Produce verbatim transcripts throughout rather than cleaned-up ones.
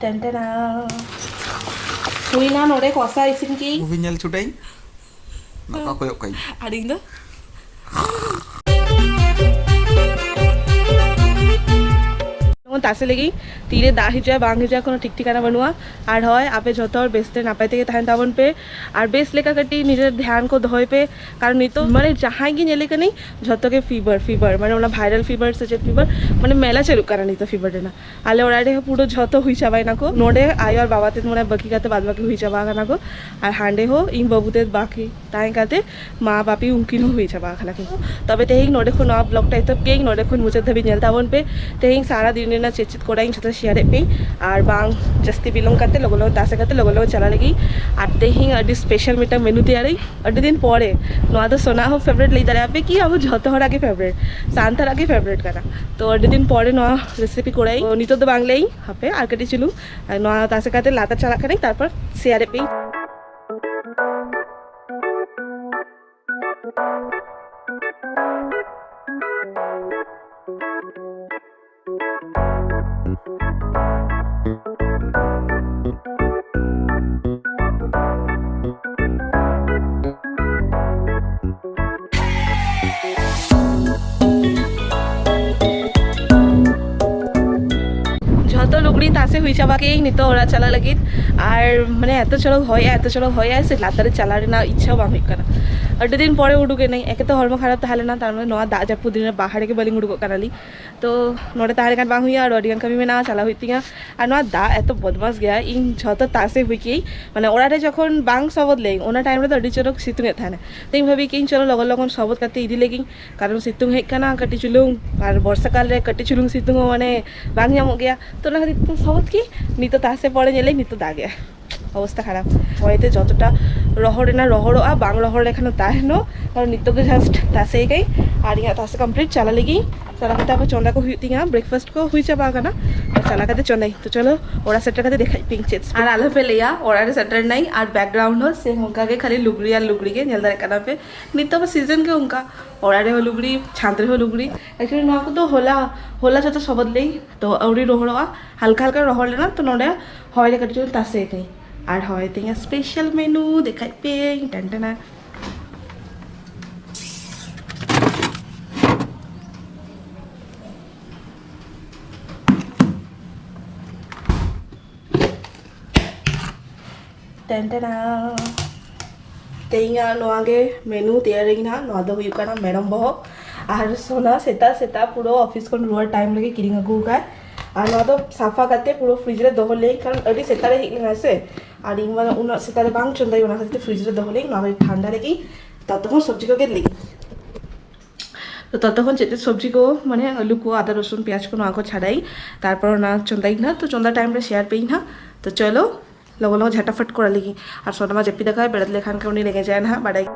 ᱴᱮᱱ ᱴᱮᱱᱟ᱾ ᱦᱩᱭᱱᱟ ᱱᱚᱰᱮ ᱠᱚᱥᱟ ᱤᱥᱤᱱ ᱠᱤ᱾ ᱢᱩᱵᱷᱤ ᱧᱮᱞ ᱪᱷᱩᱴᱟᱹᱭ ᱱᱚᱝᱠᱟ ᱠᱚᱭᱚᱜ ᱠᱟᱹᱧ᱾ ᱟᱨ ᱤᱧ ᱫᱚ ᱡᱮᱢᱚᱱ ᱛᱟᱥᱮ ᱞᱟᱹᱜᱤᱫ ᱛᱤᱨᱮ ᱫᱟᱜ ᱦᱤᱡᱩᱜᱼᱟ ᱵᱟᱝ ᱦᱤᱡᱩᱜᱼᱟ ᱠᱳᱱᱳ ᱴᱷᱤᱠ ᱴᱷᱤᱠᱟᱱᱟ ᱵᱟᱹᱱᱩᱜᱼᱟ᱾ ᱟᱨ ᱦᱳᱭ, ᱟᱯᱮ ᱡᱷᱚᱛᱚ ᱦᱚᱲ ᱵᱮᱥᱛᱮ ᱱᱟᱯᱟᱭ ᱛᱮᱜᱮ ᱛᱟᱦᱮᱱ ᱛᱟᱵᱚᱱ ᱯᱮ᱾ ᱟᱨ ᱵᱮᱥ ᱞᱮᱠᱟ ᱠᱟᱹᱴᱤᱡ ᱱᱤᱡᱮᱨ ᱫᱷᱮᱭᱟᱱ ᱠᱚ ᱫᱚᱦᱚᱭ ᱯᱮ, ᱠᱟᱨᱚᱱ ᱱᱤᱛᱚᱜ ᱢᱟᱱᱮ ᱡᱟᱦᱟᱸᱭ ᱜᱮ ᱧᱮᱞᱮ ᱠᱟᱹᱱᱟᱹᱧ ᱡᱷᱚᱛᱚ ᱜᱮ ᱯᱷᱤᱵᱟᱨ ᱯᱷᱤᱵᱟᱨ, ᱢᱟᱱᱮ ᱚᱱᱟ ᱵᱷᱟᱭᱨᱟᱞ ᱯᱷᱤᱵᱟᱨ ᱥᱮ ᱪᱮᱫ ᱯᱷᱤᱵᱟᱨ, ᱢᱟᱱᱮ ᱢᱮᱞᱟ ᱪᱟᱹᱞᱩᱜ ᱠᱟᱱᱟ ᱱᱤᱛᱚᱜ ᱯᱷᱤᱵᱟᱨ ᱨᱮᱱᱟᱜ᱾ ᱟᱞᱮ ᱚᱲᱟᱜ ᱨᱮᱦᱚᱸ ᱯᱩᱨᱟᱹ ᱡᱷᱚᱛᱚ ᱦᱩᱭ ᱪᱟᱵᱟᱭᱮᱱᱟ ᱠᱚ᱾ ᱱᱚᱰᱮ ᱟᱭᱳ ᱟᱨ ᱵᱟᱵᱟ ᱛᱮᱫ ᱢᱟᱱᱮ ᱵᱟᱹᱠᱤ ᱠᱟᱛᱮ ᱵᱟᱫ ᱵᱟᱹᱠᱤ ᱦᱩᱭ ᱪᱟᱵᱟ ᱟᱠᱟᱱᱟ ᱠᱚ, ᱟᱨ ᱦᱟᱸᱰᱮ ᱦᱚᱸ ᱤᱧ ᱵᱟᱹᱵᱩ ᱛᱮᱫ ᱵᱟᱹᱠᱤ ᱛᱟᱦᱮᱸ ᱠᱟᱛᱮ ᱢᱟ ᱵᱟᱯᱤ ᱩᱱᱠᱤᱱ ᱦᱚᱸ ᱦᱩᱭ ᱪᱟᱵᱟ ᱟᱠᱟᱱᱟ ᱠᱤᱱ᱾ ᱛᱚᱵᱮ ᱛᱮᱦᱮᱧ ᱱᱚᱰᱮ ᱠᱷᱚᱱ ᱱᱚᱣᱟ ᱵᱞᱚᱜ ᱴᱟ ᱮᱛᱚᱦᱚᱵ ᱠᱮᱫᱟᱹᱧ, ᱱᱚᱰᱮ ᱠᱷᱚᱱ ᱢᱩᱪᱟᱹᱫ ᱫᱷᱟᱹᱵᱤᱡ ᱧᱮᱞ ᱛᱟᱵᱚᱱ ᱯᱮ᱾ ᱛᱮᱦᱮᱧ ᱥᱟᱨᱟ ᱫᱤᱱ ᱨᱮᱱᱟᱜ ᱪᱮᱫ ᱪᱮᱫ ᱠᱚᱨᱟᱣ ᱤᱧ ᱡᱷᱚᱛᱚ ᱥᱮᱭᱟᱨ ᱮᱫ ᱯᱮ, ᱟᱨ ᱵᱟᱝ ᱡᱟᱹᱥᱛᱤ ᱵᱤᱞᱚᱢ ᱠᱟᱛᱮ ᱞᱚᱜᱚᱱ ᱞᱚᱜᱚᱱ ᱛᱟᱥᱮ ᱠᱟᱛᱮ ᱞᱚᱜᱚᱱ ᱞᱚᱜᱚᱱ ᱪᱟᱞᱟᱜ ᱞᱟᱹᱜᱤᱫ᱾ ᱟᱨ ᱛᱮᱦᱮᱧ ᱟᱹᱰᱤ ᱥᱯᱮᱥᱟᱞ ᱢᱤᱫᱴᱟᱝ ᱢᱮᱱᱩ ᱛᱮᱭᱟᱨᱤᱧ, ᱟᱹᱰᱤ ᱫᱤᱱ ᱯᱚᱨᱮ᱾ ᱱᱚᱣᱟ ᱫᱚ ᱥᱳᱱᱟ ᱦᱚᱸ ᱯᱷᱮᱵᱟᱨᱮᱴ ᱞᱟᱹᱭ ᱫᱟᱲᱮᱭᱟᱜᱼᱟ ᱯᱮ ᱠᱤ ᱟᱵᱚ ᱡᱷᱚᱛᱚ ᱦᱚᱲᱟᱜ ᱜᱮ ᱯᱷᱮᱵᱟᱨᱮᱴ, ᱥᱟᱱᱛᱟᱲᱟᱜ ᱜᱮ ᱯᱷᱮᱵᱟᱨᱮᱴ ᱠᱟᱱᱟ᱾ ᱛᱚ ᱟᱹᱰᱤ ᱫᱤᱱ ᱯᱚᱨᱮ ᱱᱚᱣᱟ ᱨᱮᱥᱤᱯᱤ ᱠᱚᱨᱟᱣ ᱤᱧ᱾ ᱛᱚ ᱱᱤᱛᱚᱜ ᱫᱚ ᱵᱟᱝ ᱞᱟᱹᱭ ᱤᱧ, ᱦᱟᱯᱮ ᱟᱨ ᱠᱟᱹᱴᱤᱡ ᱪᱩᱞᱩᱝ ᱟᱨ ᱱᱚᱣᱟ ᱛᱟᱥᱮ ᱠᱟᱛᱮ ᱞᱟᱛᱟᱨ ᱪᱟᱞᱟᱜ ᱠᱟᱹᱱᱟᱹᱧ, ᱛᱟᱨᱯᱚᱨ ᱥᱮᱭᱟᱨ ᱮᱫ ᱯᱮ᱾ ᱡᱷᱚᱛᱚ ᱞᱩᱜᱽᱲᱤ ᱛᱟᱥᱮ ᱦᱩᱭ ᱪᱟᱵᱟ ᱠᱮᱫᱟᱹᱧ, ᱱᱤᱛᱚᱜ ᱚᱲᱟᱜ ᱪᱟᱞᱟᱜ ᱞᱟᱹᱜᱤᱫ᱾ ᱟᱨ ᱢᱟᱱᱮ ᱮᱛᱚ ᱪᱚᱨᱚᱠ ᱦᱚᱭᱮᱜᱼᱟ, ᱮᱛᱚ ᱪᱚᱨᱚᱠ ᱦᱚᱭᱮᱜᱼᱟ, ᱥᱮ ᱞᱟᱛᱟᱨ ᱨᱮ ᱪᱟᱞᱟᱜ ᱨᱮᱱᱟᱜ ᱤᱪᱪᱷᱟ ᱵᱟᱝ ᱦᱩᱭᱩᱜ ᱠᱟᱱᱟ᱾ ᱟᱹᱰᱤ ᱫᱤᱱ ᱯᱚᱨᱮ ᱩᱰᱩᱠ ᱮᱱᱟᱹᱧ, ᱮᱠᱮ ᱛᱚ ᱦᱚᱲᱢᱚ ᱠᱷᱟᱨᱟᱯ ᱛᱟᱦᱮᱸ ᱞᱮᱱᱟ, ᱛᱟᱨ ᱢᱟᱱᱮ ᱱᱚᱣᱟ ᱫᱟᱜ ᱡᱟᱹᱯᱩᱫ ᱫᱤᱱ ᱨᱮ ᱵᱟᱦᱨᱮ ᱜᱮ ᱵᱟᱹᱞᱤᱧ ᱩᱰᱩᱠᱚᱜ ᱠᱟᱱᱟᱞᱤᱧ᱾ ᱛᱚ ᱱᱚᱰᱮ ᱛᱟᱦᱮᱸ ᱞᱮᱠᱷᱟᱱ ᱵᱟᱝ ᱦᱩᱭᱩᱜᱼᱟ, ᱟᱨ ᱟᱹᱰᱤ ᱜᱟᱱ ᱠᱟᱹᱢᱤ ᱢᱮᱱᱟᱜᱼᱟ, ᱪᱟᱞᱟᱜ ᱦᱩᱭᱩᱜ ᱛᱤᱧᱟ᱾ ᱟᱨ ᱱᱚᱣᱟ ᱫᱟᱜ ᱮᱛᱚ ᱵᱚᱫᱢᱟᱥ ᱜᱮᱭᱟ, ᱤᱧ ᱡᱷᱚᱛᱚ ᱛᱟᱥᱮ ᱦᱩᱭ ᱠᱮᱫ, ᱢᱟᱱᱮ ᱚᱲᱟᱜ ᱨᱮ ᱡᱚᱠᱷᱚᱱ ᱵᱟᱝ ᱥᱚᱵᱚᱫ ᱞᱮ, ᱚᱱᱟ ᱴᱟᱭᱤᱢ ᱨᱮᱫᱚ ᱟᱹᱰᱤ ᱪᱚᱨᱚᱠ ᱥᱤᱛᱩᱝ ᱮᱫ ᱛᱟᱦᱮᱱᱟ᱾ ᱛᱚ ᱤᱧ ᱵᱷᱟᱵᱤ ᱠᱮᱫ ᱤᱧ ᱪᱚᱞᱚ ᱞᱚᱜᱚᱱ ᱞᱚᱜᱚᱱ ᱥᱚᱵᱚᱫ ᱠᱟᱛᱮ ᱤᱫᱤ ᱞᱮᱜᱤᱧ, ᱠᱟᱨᱚᱱ ᱥᱤᱛᱩᱝ ᱦᱮᱡ ᱠᱟᱱᱟ ᱠᱟᱹᱴᱤᱡ ᱪᱩᱞᱩᱝ, ᱟᱨ ᱵᱚᱨᱥᱟ ᱠᱟᱞ ᱨᱮ ᱠᱟᱹᱴᱤᱡ ᱪᱩᱞᱩᱝ ᱥᱤᱛᱩᱝ ᱦᱚᱸ ᱢᱟᱱᱮ ᱵᱟᱝ ᱧᱟᱢᱚᱜ ᱜᱮᱭᱟ᱾ ᱛᱚ ᱚᱱᱟ ᱠᱷᱟᱹᱛᱤᱨ ᱛᱮ ᱥᱚᱵᱚᱫ ᱠᱮᱫ, ᱱᱤᱛᱚᱜ ᱛᱟᱥᱮ ᱯᱚᱨᱮ ᱧᱮᱞᱟᱹᱧ ᱱᱤᱛᱚᱜ ᱫᱟᱜᱮᱜᱼᱟ᱾ ᱚᱵᱚᱥᱛᱟ ᱠᱷᱟᱨᱟᱯ᱾ ᱦᱚᱭ ᱛᱮ ᱡᱚᱛᱚᱴᱟ ᱨᱚᱦᱚᱲ ᱨᱮᱱᱟᱜ ᱨᱚᱦᱚᱲᱚᱜᱼᱟ, ᱵᱟᱝ ᱨᱚᱦᱚᱲ ᱞᱮᱠᱷᱟᱱ ᱫᱚ ᱛᱟᱦᱮᱱᱚᱜ᱾ ᱠᱟᱨᱚᱱ ᱱᱤᱛᱚᱜ ᱜᱮ just ᱛᱟᱥᱮ ᱠᱟᱹᱧ, ᱟᱨ ᱤᱧᱟᱹᱜ ᱛᱟᱥᱮ complete ᱪᱟᱞᱟᱜ ᱞᱟᱹᱜᱤᱫ᱾ ᱪᱟᱞᱟᱣ ᱠᱟᱛᱮ ᱟᱵᱚ ᱪᱚᱸᱫᱟ ᱠᱚ ᱦᱩᱭᱩᱜ ᱛᱤᱧᱟ, breakfast ᱠᱚ ᱦᱩᱭ ᱪᱟᱵᱟ ᱟᱠᱟᱱᱟ᱾ ᱛᱚ ᱪᱟᱞᱟᱣ ᱠᱟᱛᱮ ᱪᱚᱸᱫᱟᱭ᱾ ᱛᱚ ᱪᱚᱞᱚ, ᱚᱲᱟᱜ ᱥᱮᱴᱮᱨ ᱠᱟᱛᱮ ᱫᱮᱠᱷᱟᱭ ᱯᱤᱧ ᱪᱮᱫ᱾ ᱟᱨ ᱟᱞᱚᱯᱮ ᱞᱟᱹᱭᱟ, ᱚᱲᱟᱜ ᱨᱮ ᱥᱮᱴᱮᱨ ᱱᱟᱹᱧ ᱟᱨ background ᱦᱚᱸ same ᱚᱱᱠᱟ ᱜᱮ, ᱠᱷᱟᱹᱞᱤ ᱞᱩᱜᱽᱲᱤ ᱟᱨ ᱞᱩᱜᱽᱲᱤ ᱜᱮ᱾ ᱧᱮᱞ ᱫᱟᱲᱮᱭᱟᱜ ᱠᱟᱱᱟ ᱯᱮ, ᱱᱤᱛᱚᱜ ᱫᱚ season ᱜᱮ ᱚᱱᱠᱟ, ᱚᱲᱟᱜ ᱨᱮᱦᱚᱸ ᱞᱩᱜᱽᱲᱤ, ᱪᱷᱟᱸᱫᱽ ᱨᱮᱦᱚᱸ ᱞᱩᱜᱽᱲᱤ᱾ Actually ᱱᱚᱣᱟ ᱠᱚᱫᱚ ᱦᱚᱞᱟ, ᱦᱚᱞᱟ ᱡᱚᱛᱚ ᱥᱚᱵᱚᱫ ᱞᱮ, ᱛᱚ ᱟᱹᱣᱨᱤ ᱨᱚᱦᱚᱲᱚᱜᱼᱟ, ᱦᱟᱞᱠᱟ ᱦᱟᱞᱠᱟ ᱨᱚᱦᱚᱲ ᱞᱮᱱᱟ᱾ ᱛᱚ ᱱᱚᱰᱮ ᱦᱚᱭ ᱨᱮ ᱠᱟᱹᱴᱤᱡ ᱪᱩᱞᱩᱝ ᱛᱟᱥᱮ ᱠᱟᱹᱧ᱾ ᱟᱨ ᱦᱚᱭ ᱛᱮᱧ special menu ᱫᱮᱠᱷᱟᱭ ᱯᱮ, ᱴᱟᱱ ᱴᱟᱱᱟ᱾ ᱴᱮᱱ ᱴᱮᱱᱟ᱾ ᱛᱮᱦᱮᱧᱟᱜ ᱱᱚᱣᱟ ᱜᱮ menu ᱛᱮᱭᱟᱨᱟᱹᱧ ᱱᱟᱦᱟᱜ᱾ ᱱᱚᱣᱟ ᱫᱚ ᱦᱩᱭᱩᱜ ᱠᱟᱱᱟ ᱢᱮᱨᱚᱢ ᱵᱚᱦᱚᱜ᱾ ᱟᱨ ᱥᱳᱱᱟ ᱥᱮᱛᱟᱜ ᱥᱮᱛᱟᱜ ᱯᱩᱨᱟᱹ office ᱠᱷᱚᱱ ᱨᱩᱣᱟᱹᱲ time ᱨᱮᱜᱮ ᱠᱤᱨᱤᱧ ᱟᱹᱜᱩ ᱟᱠᱟᱫ᱾ ᱟᱨ ᱱᱚᱣᱟ ᱫᱚ ᱥᱟᱯᱷᱟ ᱠᱟᱛᱮ ᱯᱩᱨᱟᱹ fridge ᱨᱮ ᱫᱚᱦᱚ ᱞᱮ, ᱠᱟᱨᱚᱱ ᱟᱹᱰᱤ ᱥᱮᱛᱟᱜ ᱨᱮ ᱦᱮᱡ ᱞᱮᱱᱟ ᱥᱮ, ᱟᱨ ᱤᱧ ᱢᱟ ᱩᱱᱟᱹᱜ ᱥᱮᱛᱟᱜ ᱨᱮ ᱵᱟᱝ ᱪᱚᱸᱫᱟᱭ, ᱚᱱᱟ ᱠᱷᱟᱹᱛᱤᱨ ᱛᱮ fridge ᱨᱮ ᱫᱚᱦᱚ ᱞᱮ᱾ ᱱᱚᱣᱟ ᱠᱟᱹᱴᱤᱡ ᱴᱷᱟᱱᱰᱟ ᱞᱟᱹᱜᱤᱫ ᱛᱚᱛᱚ ᱦᱚᱸ ᱥᱚᱵᱽᱡᱤ ᱠᱚ ᱜᱮᱫ ᱞᱟᱹᱜᱤᱫ᱾ ᱛᱚ ᱛᱚᱛᱚ ᱠᱷᱚᱱ ᱪᱮᱫ ᱪᱮᱫ ᱥᱚᱵᱽᱡᱤ ᱠᱚ, ᱢᱟᱱᱮ ᱟᱹᱞᱩ ᱠᱚ, ᱟᱫᱟ, ᱨᱚᱥᱩᱱ, ᱯᱮᱸᱭᱟᱡᱽ ᱠᱚ, ᱱᱚᱣᱟ ᱠᱚ ᱪᱷᱟᱰᱟᱭ, ᱛᱟᱨᱯᱚᱨ ᱚᱱᱟ ᱪᱚᱸᱫᱟᱭ ᱱᱟᱦᱟᱜ᱾ ᱛᱚ ᱪᱚᱸᱫᱟ time ᱨᱮ share ᱯᱮᱭᱟᱹᱧ ᱱᱟᱦᱟᱜ᱾ ᱛᱚ ᱪᱚᱞᱚ, ᱞᱚᱜᱚᱱ ᱞᱚᱜᱚᱱ ᱡᱷᱟᱴᱟᱯᱷᱟᱴ ᱠᱚᱨᱟᱣ ᱞᱟᱹᱜᱤᱫ᱾ ᱟᱨ ᱥᱚᱱᱟ ᱢᱟ ᱡᱟᱹᱯᱤᱫ ᱟᱠᱟᱫ, ᱵᱮᱲᱟ ᱞᱮᱠᱷᱟᱱ ᱜᱮ ᱩᱱᱤ ᱨᱮᱸᱜᱮᱡᱟᱭ ᱱᱟᱦᱟᱜ, ᱵᱟᱰᱟᱭ᱾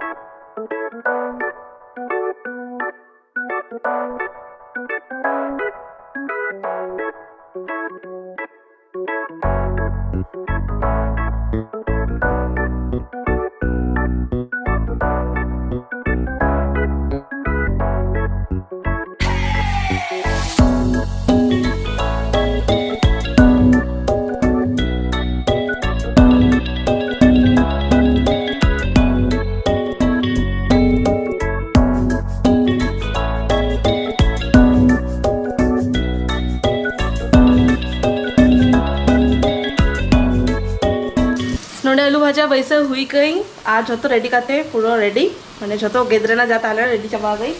ᱱᱚᱰᱮ ᱟᱹᱞᱩ ᱵᱷᱟᱡᱟ ᱵᱟᱹᱭᱥᱟᱹᱣ ᱦᱩᱭ ᱠᱟᱹᱧ ᱟᱨ ᱡᱷᱚᱛᱚ ready ᱠᱟᱛᱮ ᱯᱩᱨᱟᱹ ready, ᱢᱟᱱᱮ ᱡᱷᱚᱛᱚ ᱜᱮᱫ ᱨᱮᱱᱟᱜ ᱡᱟ ᱛᱟᱦᱮᱸ ᱞᱮᱱᱟ ready ᱪᱟᱵᱟ ᱠᱟᱹᱧ᱾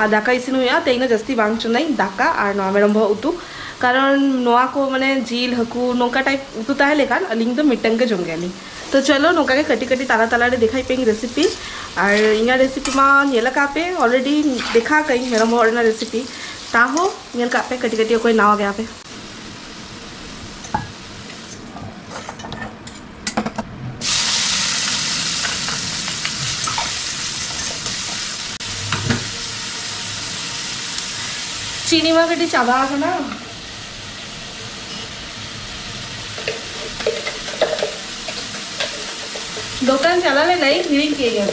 ᱟᱨ ᱫᱟᱠᱟ ᱤᱥᱤᱱ ᱦᱩᱭᱩᱜᱼᱟ᱾ ᱛᱮᱦᱮᱧ ᱫᱚ ᱡᱟᱹᱥᱛᱤ ᱵᱟᱝ ᱪᱚᱸᱫᱟᱧ ᱫᱟᱠᱟ ᱟᱨ ᱱᱚᱣᱟ ᱢᱮᱨᱚᱢ ᱵᱚᱦᱚᱜ ᱩᱛᱩ, ᱠᱟᱨᱚᱱ ᱱᱚᱣᱟ ᱠᱚ ᱢᱟᱱᱮ ᱡᱤᱞ, ᱦᱟᱹᱠᱩ, ᱱᱚᱝᱠᱟ type ᱩᱛᱩ ᱛᱟᱦᱮᱸ ᱞᱮᱠᱷᱟᱱ ᱟᱹᱞᱤᱧ ᱫᱚ ᱢᱤᱫᱴᱟᱝ ᱜᱮ ᱡᱚᱢ ᱜᱮᱭᱟᱞᱤᱧ᱾ ᱛᱚ ᱪᱚᱞᱚ, ᱱᱚᱝᱠᱟ ᱜᱮ ᱠᱟᱹᱴᱤᱡ ᱠᱟᱹᱴᱤᱡ ᱛᱟᱞᱟ ᱛᱟᱞᱟ ᱨᱮ ᱫᱮᱠᱷᱟᱭ ᱯᱮ ᱤᱧ recipe᱾ ᱟᱨ ᱤᱧᱟᱹᱜ recipe ᱢᱟ ᱧᱮᱞ ᱟᱠᱟᱫ ᱯᱮ already, ᱫᱮᱠᱷᱟ ᱟᱠᱟᱫ ᱤᱧ ᱢᱮᱨᱚᱢ ᱵᱚᱦᱚᱜ ᱨᱮᱱᱟᱜ recipe, ᱛᱟᱦᱚᱸ ᱧᱮᱞ ᱠᱟᱜ ᱯᱮ ᱠᱟᱹᱴᱤᱡ ᱠᱟᱹᱴᱤᱡ ᱚᱠᱚᱭ ᱱᱟᱣᱟ ᱜᱮᱭᱟ ᱯᱮ᱾ ᱪᱤᱱᱤ ᱢᱟ ᱠᱟᱹᱴᱤᱡ ᱪᱟᱵᱟ ᱟᱠᱟᱱᱟ᱾ ᱫᱚᱠᱟᱱ ᱪᱟᱞᱟᱣ ᱞᱮᱱᱟᱭ, ᱦᱤᱲᱤᱧ ᱠᱮᱫ ᱜᱮᱭᱟ᱾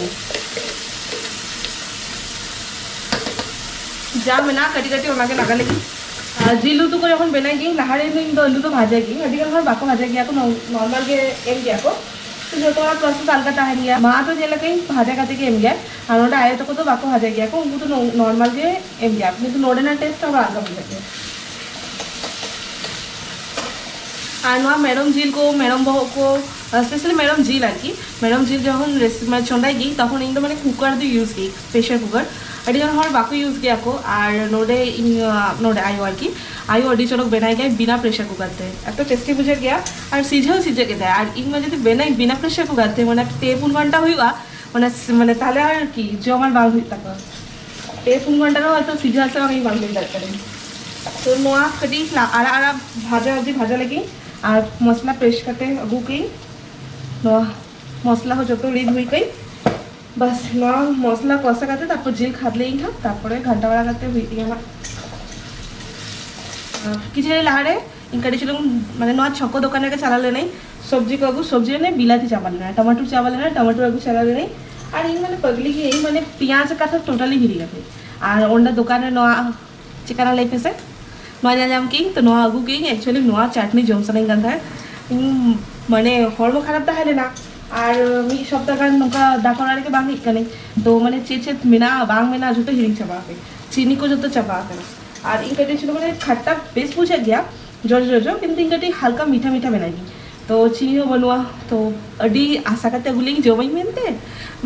ᱡᱟ ᱢᱮᱱᱟᱜᱼᱟ ᱠᱟᱹᱴᱤᱡ ᱠᱟᱹᱴᱤᱡ, ᱚᱱᱟᱜᱮ ᱞᱟᱜᱟ ᱞᱟᱹᱜᱤᱫ᱾ ᱟᱨ ᱡᱤᱞ ᱩᱛᱩ ᱠᱚ ᱡᱚᱠᱷᱚᱱ ᱵᱮᱱᱟᱣ ᱜᱤᱭᱟᱹᱧ, ᱞᱟᱦᱟ ᱨᱮ ᱤᱧ ᱫᱚ ᱟᱹᱞᱩ ᱫᱚ ᱵᱷᱟᱡᱟ ᱜᱤᱭᱟᱹᱧ᱾ ᱟᱹᱰᱤ ᱜᱟᱱ ᱦᱚᱲ ᱵᱟᱠᱚ ᱵᱷᱟᱡᱟ ᱜᱮᱭᱟ ᱠᱚ, ᱱᱚ-, ᱱᱚᱨᱢᱟᱞ ᱜᱮ ᱮᱢ ᱜᱮᱭᱟ ᱠᱚ᱾ ᱛᱚ ᱡᱚᱛᱚ ᱦᱚᱲᱟᱜ ᱯᱨᱚᱥᱮᱥ ᱟᱞᱟᱫᱟ ᱛᱟᱦᱮᱱ ᱜᱮᱭᱟ᱾ ᱢᱟ ᱫᱚ ᱧᱮᱞ ᱟᱠᱟᱫᱟᱹᱧ ᱵᱷᱟᱡᱟ ᱠᱟᱛᱮ ᱜᱮ ᱮᱢ ᱜᱮᱭᱟ, ᱟᱨ ᱱᱚᱰᱮ ᱟᱭᱳ ᱛᱟᱠᱚ ᱫᱚ ᱵᱟᱠᱚ ᱵᱷᱟᱡᱟ ᱜᱮᱭᱟ ᱠᱚ, ᱩᱱᱠᱩ ᱫᱚ ᱱᱚ-, ᱱᱚᱨᱢᱟᱞ ᱜᱮ ᱮᱢ ᱜᱮᱭᱟ, ᱠᱤᱱᱛᱩ ᱱᱚᱰᱮᱱᱟᱜ ᱴᱮᱥᱴ ᱟᱨᱚ ᱟᱞᱟᱫᱟ ᱵᱩᱡᱷᱟᱹᱜ ᱜᱮᱭᱟ᱾ ᱟᱨ ᱱᱚᱣᱟ ᱢᱮᱨᱚᱢ ᱡᱤᱞ ᱠᱚ, ᱢᱮᱨᱚᱢ ᱵᱚᱦᱚᱜ ᱠᱚ, ᱥᱯᱮᱥᱟᱞᱤ ᱢᱮᱨᱚᱢ ᱡᱤᱞ ᱟᱨᱠᱤ, ᱢᱮᱨᱚᱢ ᱡᱤᱞ ᱡᱚᱠᱷᱚᱱ ᱨᱮᱥᱤ-, ᱢᱟᱱᱮ ᱪᱚᱸᱫᱟᱭ ᱜᱤᱭᱟᱹᱧ, ᱛᱚᱠᱷᱚᱱ ᱤᱧ ᱫᱚ ᱢᱟᱱᱮ ᱠᱩᱠᱟᱨ ᱫᱚ ᱤᱭᱩᱡᱽ ᱜᱮᱭᱟᱹᱧ, ᱯᱨᱮᱥᱟᱨ ᱠᱩᱠᱟᱨ᱾ ᱟᱹᱰᱤ ᱜᱟᱱ ᱦᱚᱲ ᱵᱟᱠᱚ ᱤᱭᱩᱡᱽ ᱜᱮᱭᱟ ᱠᱚ, ᱟᱨ ᱱᱚᱰᱮ ᱤᱧ, ᱟᱸ, ᱱᱚᱰᱮ ᱟᱭᱳ ᱟᱨᱠᱤ, ᱟᱭᱳ ᱟᱹᱰᱤ ᱪᱚᱨᱚᱠ ᱵᱮᱱᱟᱭ ᱜᱮᱭᱟᱭ ᱵᱤᱱᱟ ᱯᱨᱮᱥᱟᱨ ᱠᱩᱠᱟᱨ ᱛᱮ, ᱮᱛᱚ ᱴᱮᱥᱴᱤ ᱵᱩᱡᱷᱟᱹᱜ ᱜᱮᱭᱟ᱾ ᱟᱨ ᱥᱤᱡᱷᱟᱹᱣ ᱥᱤᱡᱷᱟᱹ ᱠᱮᱫᱟᱭ, ᱟᱨ ᱤᱧ ᱢᱟ ᱡᱩᱫᱤ ᱵᱮᱱᱟᱧ ᱵᱤᱱᱟ ᱯᱨᱮᱥᱟᱨ ᱠᱩᱠᱟᱨ ᱛᱮ, ᱢᱟᱱᱮ ᱯᱮ ᱯᱩᱱ ᱜᱷᱚᱱᱴᱟ ᱦᱩᱭᱩᱜᱼᱟ, ᱢᱟᱱᱮ ᱥ-, ᱢᱟᱱᱮ ᱛᱟᱦᱞᱮ ᱟᱨ ᱠᱤ ᱡᱚᱢ ᱟᱨ ᱵᱟᱝ ᱦᱩᱭᱩᱜ ᱛᱟᱠᱚᱣᱟ᱾ ᱯᱮ ᱯᱩᱱ ᱜᱷᱚᱱᱴᱟ ᱨᱮᱦᱚᱸ ᱦᱚᱭᱛᱳ ᱥᱤᱡᱷᱟᱹ ᱟᱥᱮ ᱵᱟᱝ ᱤᱧ ᱵᱟᱝ ᱦᱩᱭ ᱫᱟᱲᱮᱭᱟᱜ ᱠᱟᱱᱟ᱾ ᱛᱚ ᱱᱚᱣᱟ ᱠᱟᱹᱴᱤᱡ ᱞᱟ-, ᱟᱨᱟᱜ ᱟᱨᱟᱜ ᱵᱷᱟᱡᱟ ᱵᱷᱟᱡᱟ ᱞᱟᱹᱜᱤᱫ, ᱟᱨ ᱢᱚᱥᱞᱟ ᱯᱮᱥᱴ ᱠᱟᱛᱮ ᱟᱹᱜᱩ ᱠᱟᱹᱧ᱾ ᱱᱚᱣᱟ ᱢᱚᱥᱞᱟ ᱦᱚᱸ ᱡᱚᱛᱚ ᱨᱤᱫ ᱦᱩᱭ ᱠᱟᱹᱧ᱾ ᱵᱟᱥ, ᱱᱚᱣᱟ ᱢᱚᱥᱞᱟ ᱠᱚᱥᱟ ᱠᱟᱛᱮ ᱛᱟᱨᱯᱚᱨ ᱡᱤᱞ ᱠᱷᱟᱫᱽᱞᱮ ᱤᱧ ᱦᱟᱸᱜ, ᱛᱟᱨᱯᱚᱨᱮ ᱜᱷᱟᱱᱴᱟ ᱵᱟᱲᱟ ᱠᱟᱛᱮ ᱦᱩᱭᱩᱜ ᱛᱤᱧᱟ ᱦᱟᱸᱜ᱾ ᱟᱨ ᱠᱤᱪᱷᱩ ᱜᱷᱟᱹᱲᱤᱡ ᱞᱟᱦᱟᱨᱮ ᱤᱧ ᱠᱟᱹᱴᱤᱡ ᱪᱩᱞᱩᱝ, ᱢᱟᱱᱮ, ᱱᱚᱣᱟ ᱪᱷᱚᱠᱚ ᱫᱚᱠᱟᱱ ᱨᱮᱜᱮ ᱪᱟᱞᱟᱣ ᱞᱮᱱᱟᱹᱧ, ᱥᱚᱵᱽᱡᱤ ᱠᱚ ᱟᱹᱜᱩ, ᱥᱚᱵᱽᱡᱤ ᱢᱟᱱᱮ ᱵᱤᱞᱟᱹᱛᱤ ᱪᱟᱵᱟ ᱞᱮᱱᱟ, ᱴᱚᱢᱟᱴᱳ ᱪᱟᱵᱟ ᱞᱮᱱᱟ, ᱴᱚᱢᱟᱴᱳ ᱟᱹᱜᱩ ᱪᱟᱞᱟᱣ ᱞᱮᱱᱟᱹᱧ᱾ ᱟᱨ ᱤᱧ ᱢᱟᱱᱮ ᱯᱟᱜᱽᱞᱤ ᱜᱮ, ᱤᱧ ᱢᱟᱱᱮ ᱯᱮᱸᱭᱟᱡᱽ ᱠᱟᱛᱷᱟ ᱴᱳᱴᱟᱞᱤ ᱦᱤᱲᱤᱧ ᱠᱟᱛᱮ᱾ ᱟᱨ ᱚᱸᱰᱮ ᱫᱚᱠᱟᱱ ᱨᱮ ᱱᱚᱣᱟ ᱪᱮᱫ ᱠᱟᱱᱟ ᱞᱟᱹᱭ ᱯᱮᱥᱮ? ᱱᱚᱣᱟ ᱧᱮᱞ ᱧᱟᱢ ᱠᱮᱜᱼᱟᱹᱧ, ᱛᱚ ᱱᱚᱣᱟ ᱟᱹᱜᱩ ᱠᱮᱜᱼᱟᱹᱧ᱾ Actually ᱱᱚᱣᱟ ᱪᱟᱴᱱᱤ ᱡᱚᱢ ᱥᱟᱱᱟᱧ ᱠᱟᱱ ᱛᱟᱦᱮᱸᱫ᱾ ᱤᱧ ᱢᱟᱱᱮ ᱦᱚᱲᱢᱚ ᱠᱷᱟᱨᱟᱯ ᱛᱟᱦᱮᱸ ᱞᱮᱱᱟ, ᱟᱨ ᱢᱤᱫ ᱥᱚᱯᱛᱟ ᱜᱟᱱ ᱱᱚᱝᱠᱟ ᱫᱟᱠᱟ ᱚᱲᱟᱜ ᱨᱮᱜᱮ ᱵᱟᱝ ᱦᱮᱡ ᱠᱟᱹᱱᱟᱹᱧ᱾ ᱛᱚ ᱢᱟᱱᱮ ᱪᱮᱫ ᱪᱮᱫ ᱢᱮᱱᱟᱜᱼᱟ ᱵᱟᱝ ᱢᱮᱱᱟᱜᱼᱟ ᱡᱚᱛᱚ ᱦᱤᱲᱤᱧ ᱪᱟᱵᱟ ᱟᱠᱟᱫᱟᱹᱧ, ᱪᱤᱱᱤ ᱠᱚ ᱡᱚᱛᱚ ᱪᱟᱵᱟ ᱟᱠᱟᱱᱟ᱾ ᱟᱨ ᱤᱧ ᱠᱟᱹᱴᱤᱡ ᱪᱩᱞᱩᱝ ᱢᱟᱱᱮ ᱠᱷᱟᱴᱴᱟ ᱵᱮᱥ ᱵᱩᱡᱷᱟᱹᱜ ᱜᱮᱭᱟ, ᱡᱚᱡᱚ ᱡᱚᱡᱚ, ᱠᱤᱱᱛᱩ ᱤᱧ ᱠᱟᱹᱴᱤᱡ ᱦᱟᱞᱠᱟ ᱢᱤᱴᱷᱟ ᱢᱤᱴᱷᱟ ᱵᱮᱱᱟᱣ ᱜᱤᱧ᱾ ᱛᱚ ᱪᱤᱱᱤ ᱦᱚᱸ ᱵᱟᱹᱱᱩᱜᱼᱟ, ᱛᱚ ᱟᱹᱰᱤ ᱟᱥᱟ ᱠᱟᱛᱮ ᱟᱹᱜᱩ ᱞᱮᱜᱼᱤᱧ, ᱡᱚᱢᱟᱹᱧ ᱢᱮᱱᱛᱮ